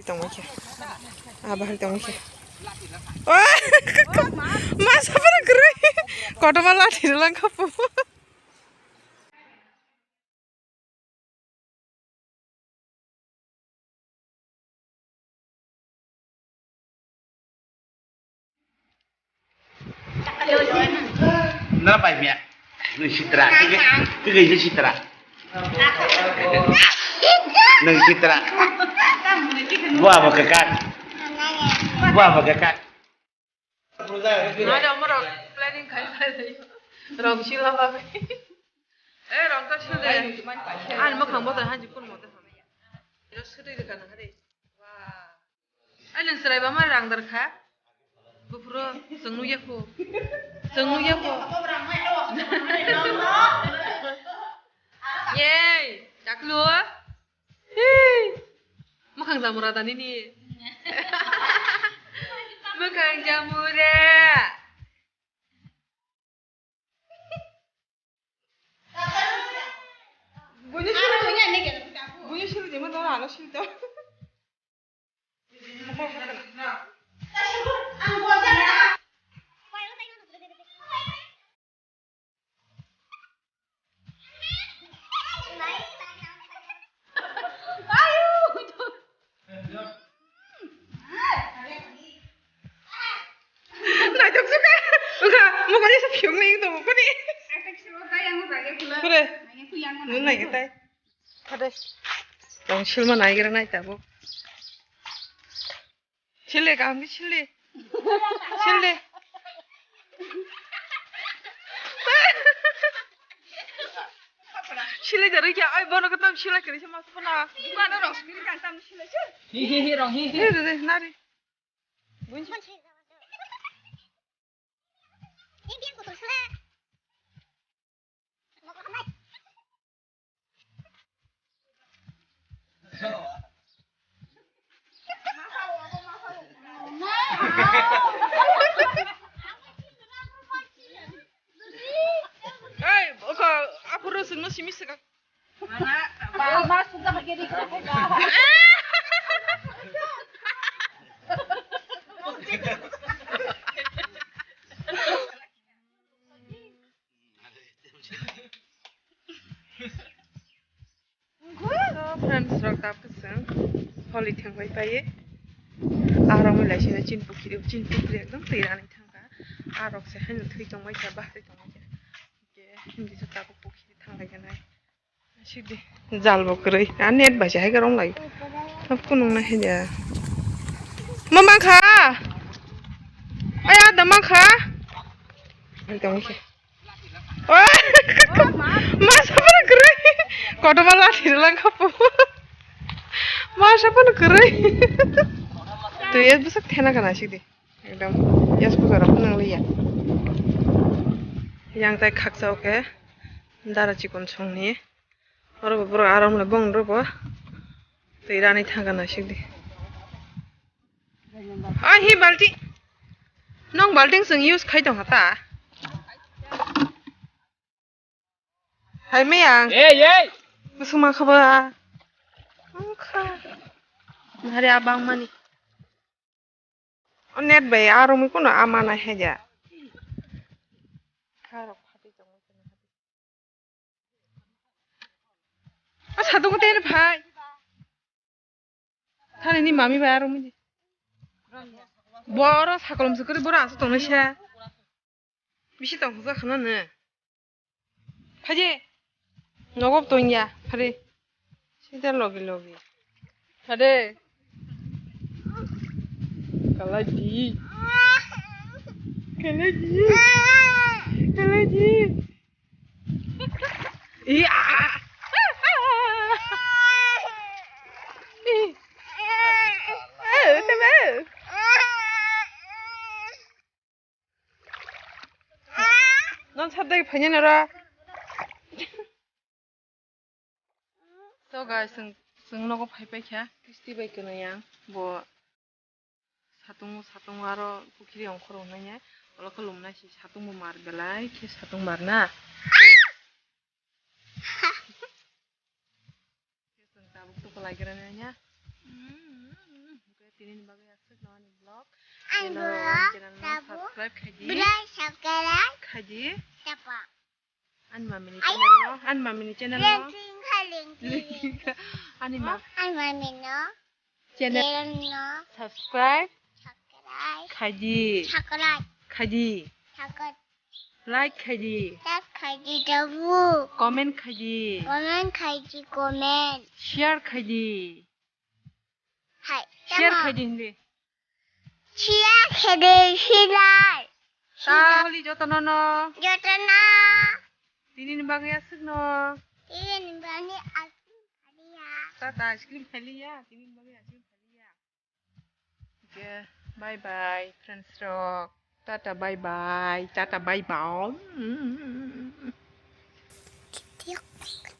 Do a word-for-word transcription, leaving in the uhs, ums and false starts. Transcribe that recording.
Tongwi khe. Ah, bahai tongwi khe. Oh! Masa pura kwrwi. Kotorma lathi rwlang kha pu. Nara pai mia. Nung sitra. Kige, kige je sitra. Nung sitra. Buah bakakat. Buah bakakat. Nada, omo rok planning khai khai. Rong sila ba. Eh, rong to sila. An mo khang bo ta han ji pun mo ta. Iro sila de kana hari. Wah. Ai, nwng chwrai ba ma rang dar kha? Buphuru, chwng nukya kho. Chwng nukya kho. Yey, daklo. Hii. Mwkhang jamura da nini. Mwkhang jamura. Buini siri, buini siri de ma dara ano siri to. Naitok suka. Uka, mukanya sa piung ni itu mukuni. Kure. Nunai kita. Ada. Yang silma nai kira nai tabu. Chile, kaham khe chile. Chile. Chile da rikya, ai bono khe tam chile kiri se mas pana. Bono rosmini kan tam chile se. Hi, hi, hi, rong, hi, hi. He, he, he, nari. Bun. Ei, oko, aphuru sungno simi saka. Ba, ma sujak lagi di kereta. So, friends rok, tabuk chwng holi thangbai paiye. Arok wngwi laisino chin pukhiri, chin pukhiri ekdom twi rani thangkha. Arok se haino thwi tongbai kha, bahai tongbai kha. Hwnkhe hindi se tabuk pukhiri thangbai kha nai. Sidi. Jal bo kwrwi. A net bai se hai kwrwng lai. Tabuk nung nai hai da. Ma mankha? Ai, ada mankha? Hai tongwi khe. Oh, ma sapan kwrwi. Kotorma lathi rwlang kha pu. Ma sapan kwrwi. Twi es bwsak thena kana sidi. Ekdom yes bwsarok phunang liya. Yang tai khaksa o khe dara chikon songni. Oro bo borok aram le bong rw bo. Twi rani thangka naisik di. O hi balti. Nong balting chwng use khai tongkha ta. Hai meyang. Ei, ei. Kusuma khaba. Angkha. Nari abang mani. O net bai arumi kuno ama nai haja. Kharok phati tongwi tongwi. A satung tei phai. Thani ni mami bai aro midi. Boro sakolom se kori boro asu tongnai se. Bisi tong hujak khana ne. Phaidi. Nogo tong ya. Phari. Sida logi logi. Phade. Kalai di. Kalai di. Kalai di. Iya. Non sadai phanya nara. To guys, chwng, chwng nogo phai paikha, kisti bai kwnwi ang bo. Satung, satung aro pukhiri ongkhor wngnai, olo khe lumnai se satung bo mar belai khe satung mar na. Chwng tabuk tukulai gra nai ya. Channel no subscribe khaidi. Bwlai subscribe khaidi. Tapa. Ani mami ni channel no, ani mami ni channel no. Lengking kha, lengking. Ani ma- Ani mami no. Channel no subscribe khaidi. Subscribe khaidi. Subscribe khaidi. Like khaidi. Like khaidi, tabu. Comment khaidi. Comment khaidi, comment. Share khaidi. Hai, share tamo. Khaidi hindi. Share khaidi, share. Ta holi jotono no. Jotono. Tini ni bagwi aswk no. Tini ni bagwi aswk khaliya. Tata ice cream khaliya, tini ni bagwi aswk khaliya. Okay, bye bye friends rok. Tata bye bye. Tata bye bye.